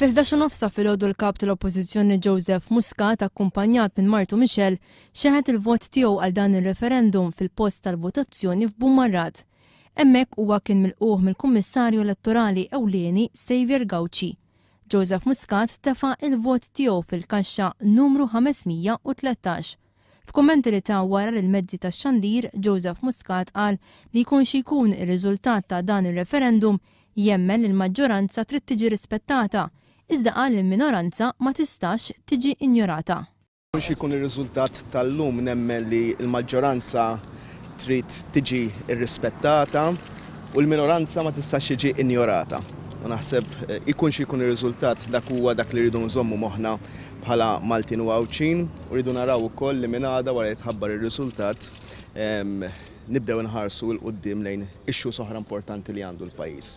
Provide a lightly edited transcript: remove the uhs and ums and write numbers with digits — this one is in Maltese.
Fil-11 u nofs ta' filgħodu l-Kap tal-Oppożizzjoni Joseph Muscat akkumpanjat minn martu Michelle xeħet il-vot tiegħu għal dan ir-referendum fil-post tal-votazzjoni f'Bummarrat. Hemmhekk huwa kien milqugħ mill-Kummissarju Elettorali Ewlieni Saviour Gauci. Joseph Muscat tefa' il-vot tiegħu fil-kaxxa numru 513. F'kummenti li ta wara lill-mezzi tax-xandir, Joseph Muscat qal li jkun xi jkun ir-riżultat ta' dan ir-referendum, jemmen li l-maġġoranza trid tiġi rispettata, iżda qal li l-minoranza ma tistax tiġi injorata. Ikun xi jkun ir-riżultat tal-lum nemmen li l-maġġoranza trid tiġi rrispettata u l-minoranza ma tistax tiġi injorata. U naħseb ikun xi jkun ir-riżultat dak huwa dak li rridu nżommu moħħna bħala Maltin u Għawdxin u rridu naraw ukoll li minn għada wara li jitħabbar ir-riżultat nibdew inħarsu 'l quddiem lejn issues oħra importanti li għandu l-pajjiż.